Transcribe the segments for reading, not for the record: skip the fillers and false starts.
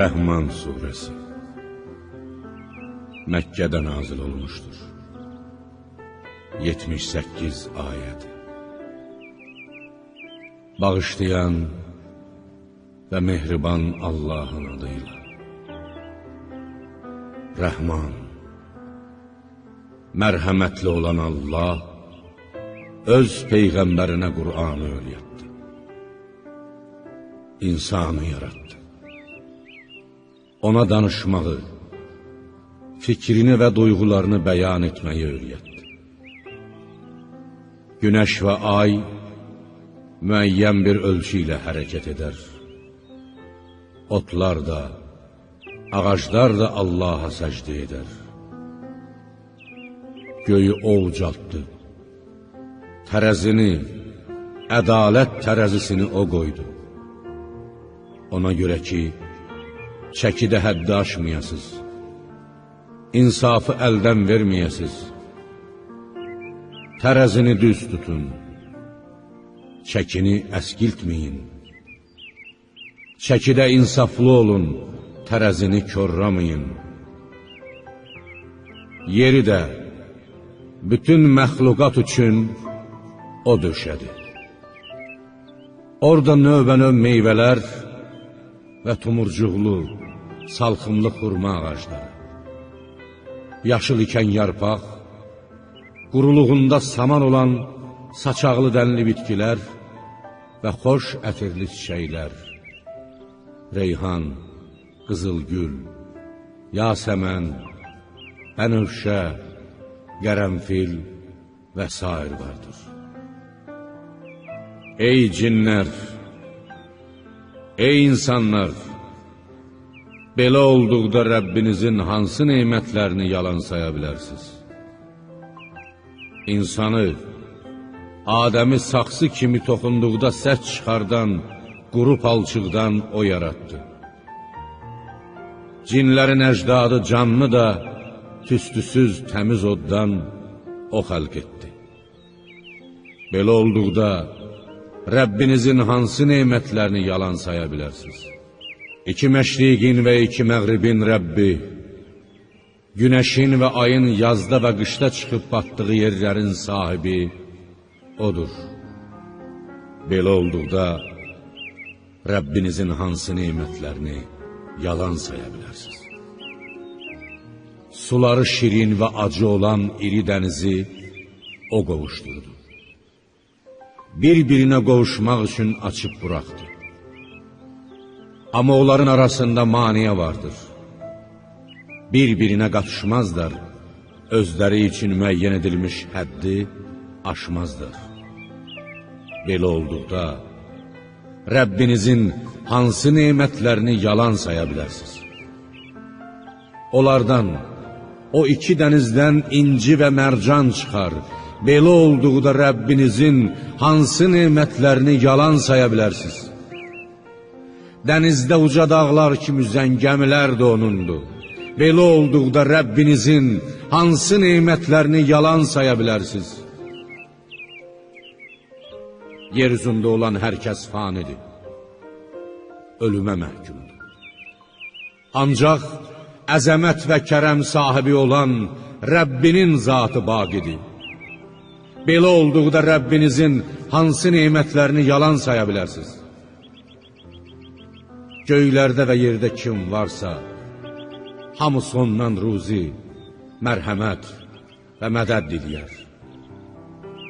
Rəhman suresi Məkkədə nazil olmuşdur. 78 ayət. Bağışlayan və mehriban Allahın adıyla. Rəhman, mərhəmətli olan Allah öz peyğəmbərinə Qur'anı öyrətdi. İnsanı yaratdı. Ona danışmağı, fikrini və duyğularını bəyan etməyi öyrətdi. Günəş və ay müəyyən bir ölçü ilə hərəkət edər. Otlar da, ağaclar da Allaha səcdə edər. Göyü o ucaltdı. Tərəzini, ədalət tərəzisini o qoydu. Ona görə ki, çəkidə həddi aşmayasız, insafı əldən verməyəsiz. Tərəzini düz tutun, çəkini əskiltməyin. Çəkidə insaflı olun, tərəzini korlamayın. Yeri də bütün məxluqat üçün o döşədi. Orada növbənöv meyvələr və tumurcuqlu, salxımlı xurma ağacları, yaşıl ikən yarpaq, quruluğunda saman olan saçaqlı dənli bitkilər və xoş ətirli çiçəklər, reyhan, qızılgül, yasəmən, bənövşə, qərənfil və sair vardır. Ey cinlər, ey insanlar, belə olduqda Rəbbinizin hansı nemətlərini yalan saya bilərsiniz? İnsanı, Adəmi saxsı kimi toxunduqda səs çıxardan quru palçıqdan o yaratdı. Cinlərin əcdadı canlı da tüstüsüz təmiz oddan o xəlq etdi. Belə olduqda Rəbbinizin hansı nemətlərini yalan saya bilərsiniz? İki məşriqin və iki məğribin Rəbbi, günəşin və ayın yazda və qışda çıxıb batdığı yerlərin sahibi odur. Belə olduqda Rəbbinizin hansı nemətlərini yalan saya bilərsiniz? Suları şirin və acı olan iri dənizi o qovuşdurdu. Bir-birinə qovuşmaq üçün açıb buraxdı. Amma onların arasında maneə vardır. Bir-birinə qatışmazlar, özləri üçün müəyyən edilmiş həddi aşmazlar. Belə olduqda Rəbbinizin hansı nemətlərini yalan saya bilərsiniz? Onlardan, o iki dənizdən inci və mərcan çıxar. Belə olduqda Rəbbinizin hansı nemətlərini yalan saya bilərsiniz? Dənizdə uca dağlar kimi üzən gəmilər də onundur. Belə olduqda Rəbbinizin hansı nemətlərini yalan saya bilərsiniz? Yer üzündə olan hər kəs fanidir, ölümə məhkumdur. Ancaq əzəmət və kərəm sahibi olan Rəbbinin zatı baqidir. Belə olduqda Rəbbinizin hansı nemətlərini yalan saya bilərsiniz? Göylərdə və yerdə kim varsa, hamısı ondan ruzi, mərhəmət və mədəd diləyər.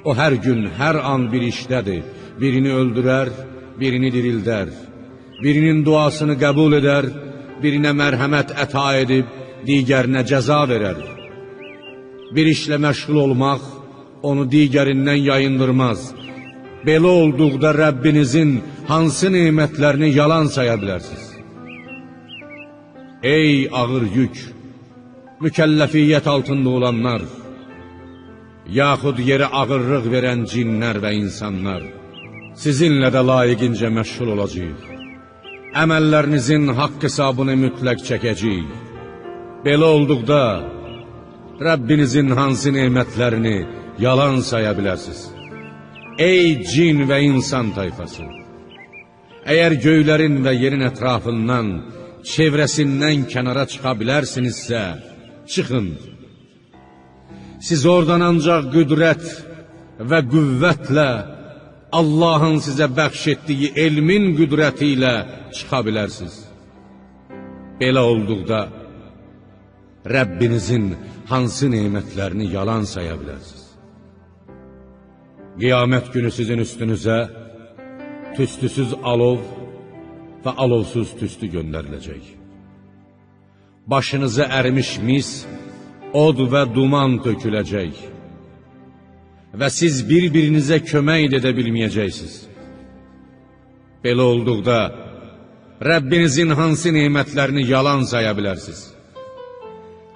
O hər gün, hər an bir işdədir, birini öldürər, birini dirildər, birinin duasını qəbul edər, birinə mərhəmət əta edib, digərinə cəza verər. Bir işlə məşğul olmaq onu digərindən yayındırmaz. Belə olduqda Rəbbinizin hansı nemətlərini yalan saya bilərsiniz? Ey ağır yük, mükəlləfiyyət altında olanlar, yaxud yerə ağırlıq verən cinlər və insanlar, sizinlə də layiqincə məşğul olacağıq. Əməllərinizin haqq hesabını mütləq çəkəcəyik. Belə olduqda Rəbbinizin hansı nemətlərini yalan saya bilərsiniz? Ey cin və insan tayfası! Əgər göylərin və yerin ətrafından çevrəsindən kənara çıxa bilərsinizsə, çıxın. Siz oradan ancaq qüdrət və qüvvətlə, Allahın sizə bəxş etdiyi elmin qüdrəti ilə çıxa bilərsiniz. Belə olduqda, Rəbbinizin hansı nemətlərini yalan saya bilərsiniz? Qiyamət günü sizin üstünüzə tüstüsüz alov və alovsuz tüstü göndəriləcək. Başınıza ərmiş mis, od və duman töküləcək və siz bir-birinizə kömək də edə bilməyəcəksiniz. Belə olduqda, Rəbbinizin hansı nemətlərini yalan saya bilərsiniz?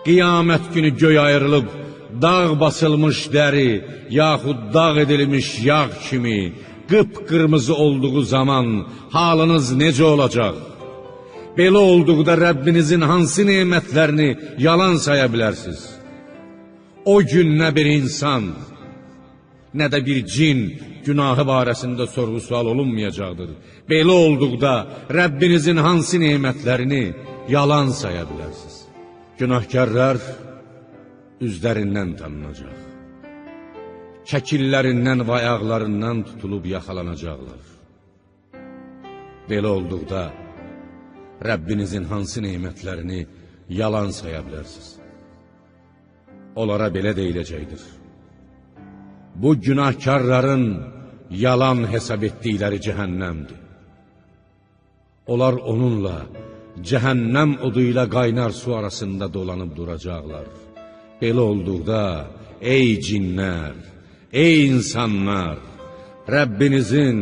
Qiyamət günü göy ayrılıb, dağ basılmış dəri, yaxud dağ edilmiş yağ kimi qıpqırmızı olduğu zaman halınız necə olacaq? Belə olduqda Rəbbinizin hansı nemətlərini yalan saya bilərsiniz? O gün nə bir insan, nə də bir cin günahı barəsində sorğu-sual olunmayacaqdır. Belə olduqda Rəbbinizin hansı nemətlərini yalan saya bilərsiniz? Günahkarlar üzlərindən tanınacaq. Şəkillərindən və ayaqlarından tutulub yaxalanacaqlar. Belə olduqda Rəbbinizin hansı nemətlərini yalan saya bilərsiniz? Onlara belə deyiləcəkdir: Bu günahkarların yalan hesab etdikləri cəhənnəmdir. Onlar onunla, cəhənnəm odu ilə qaynar su arasında dolanıb duracaqlar. Belə olduqda, ey cinlər, ey insanlar, Rəbbinizin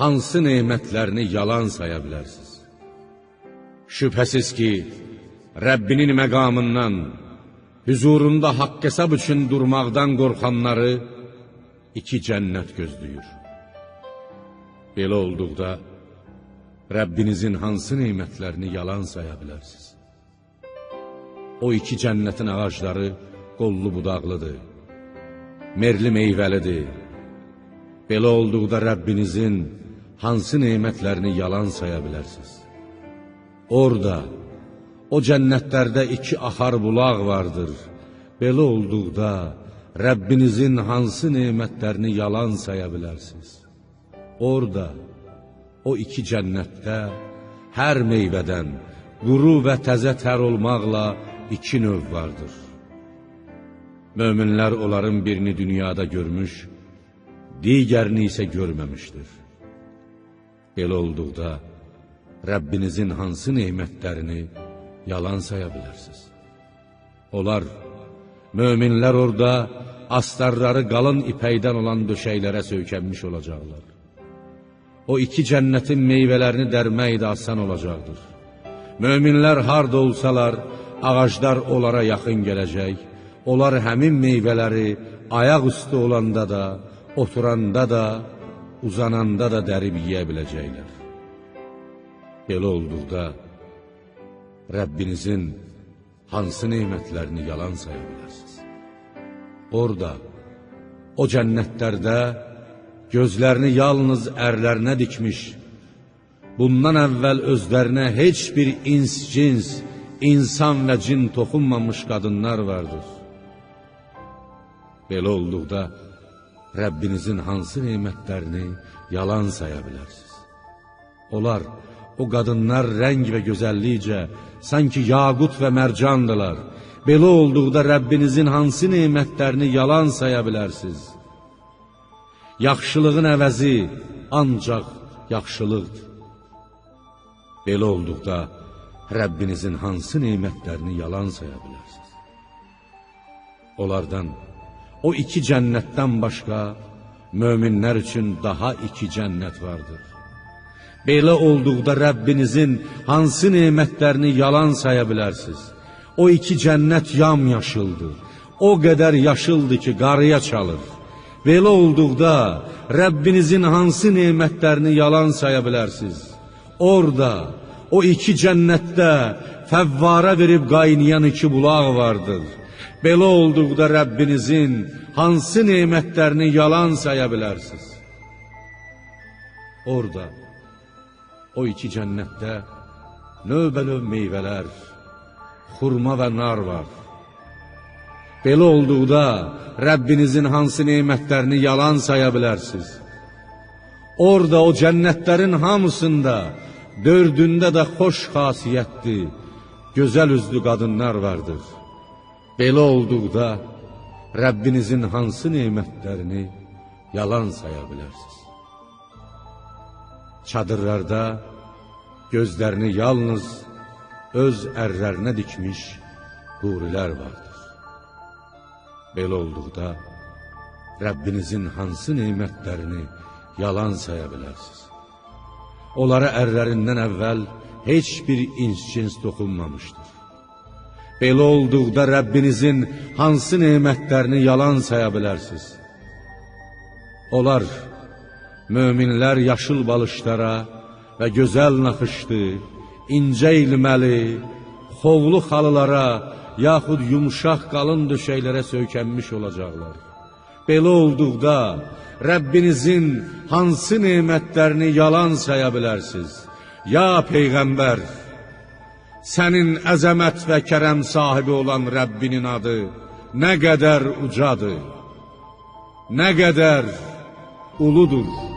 hansı nemətlərini yalan saya bilərsiniz? Şübhəsiz ki, Rəbbinin məqamından, hüzurunda haqq hesab üçün durmaqdan qorxanları iki cənnət gözləyir. Belə olduqda, Rəbbinizin hansı nemətlərini yalan saya bilərsiniz? O iki cənnətin ağacları qollu budaqlıdır, merli meyvəlidir. Belə olduqda Rəbbinizin hansı nemətlərini yalan saya bilərsiniz? Orada, o cənnətlərdə iki axar bulaq vardır. Belə olduqda Rəbbinizin hansı nemətlərini yalan saya bilərsiniz? Orada, o iki cənnətdə hər meyvədən quru və təzə tər olmaqla iki növ vardır. Möminlər onların birini dünyada görmüş, digərini isə görməmişdir. Belə olduqda Rəbbinizin hansı nemətlərini yalan saya bilərsiniz? Onlar, möminlər orada astarları qalın ipəkdən olan döşəklərə söykənmiş olacaqlar. O iki cənnətin meyvələrini dərmək də asan olacaqdır. Möminlər harda olsalar, ağaclar onlara yaxın gələcək. Onlar həmin meyvələri ayaq üstü olanda da, oturanda da, uzananda da dərib yeyə biləcəklər. Belə olduqda Rəbbinizin hansı nemətlərini yalan saya bilərsiniz? Orada, o cənnətlərdə gözlərini yalnız ərlərinə dikmiş, bundan əvvəl özlərinə heç bir ins-cins, insan və cin toxunmamış qadınlar vardır. Belə olduqda Rəbbinizin hansı nemətlərini yalan saya bilərsiniz? Onlar, o qadınlar rəng və gözəllikcə sanki yaqut və mərcandılar. Belə olduqda Rəbbinizin hansı nemətlərini yalan saya bilərsiniz? Yaxşılığın əvəzi ancaq yaxşılıqdır. Belə olduqda Rəbbinizin hansı nemətlərini yalan saya bilərsiniz? Onlardan, o iki cənnətdən başqa möminlər üçün daha iki cənnət vardır. Belə olduqda Rəbbinizin hansı nemətlərini yalan saya bilərsiniz? O iki cənnət yamyaşıldır. O qədər yaşıldır ki, qarıya çalır. Belə olduqda Rəbbinizin hansı nemətlərini yalan saya bilərsiniz? Orada, o iki cənnətdə fəvvarə verib qaynayan iki bulaq vardır. Belə olduqda Rəbbinizin hansı nemətlərini yalan saya bilərsiniz? Orada, o iki cənnətdə növbənöv meyvələr, xurma və nar var. Belə olduqda Rəbbinizin hansı nemətlərini yalan saya bilərsiniz? Orada o cənnətlərin hamısında, dördündə də xoş xasiyyətli, gözəl üzlü qadınlar vardır. Belə olduqda Rəbbinizin hansı nemətlərini yalan saya bilərsiniz? Çadırlarda gözlərini yalnız öz ərlərinə dikmiş hurilər vardır. Belə olduqda Rəbbinizin hansı nemətlərini yalan saya bilərsiniz? Onlara ərlərindən əvvəl heç bir ins-cins toxunmamışdır. Belə olduqda Rəbbinizin hansı nemətlərini yalan saya bilərsiniz? Onlar, möminlər yaşıl balışlara və gözəl naxışlı, incə ilməli, xovlu xalılara, yaxud yumşaq qalın döşəklərə söykənmiş olacaqlar. Belə olduqda Rəbbinizin hansı nemətlərini yalan saya bilərsiniz? Ya Peyğəmbər, sənin əzəmət və kərəm sahibi olan Rəbbinin adı nə qədər ucadır, nə qədər uludur.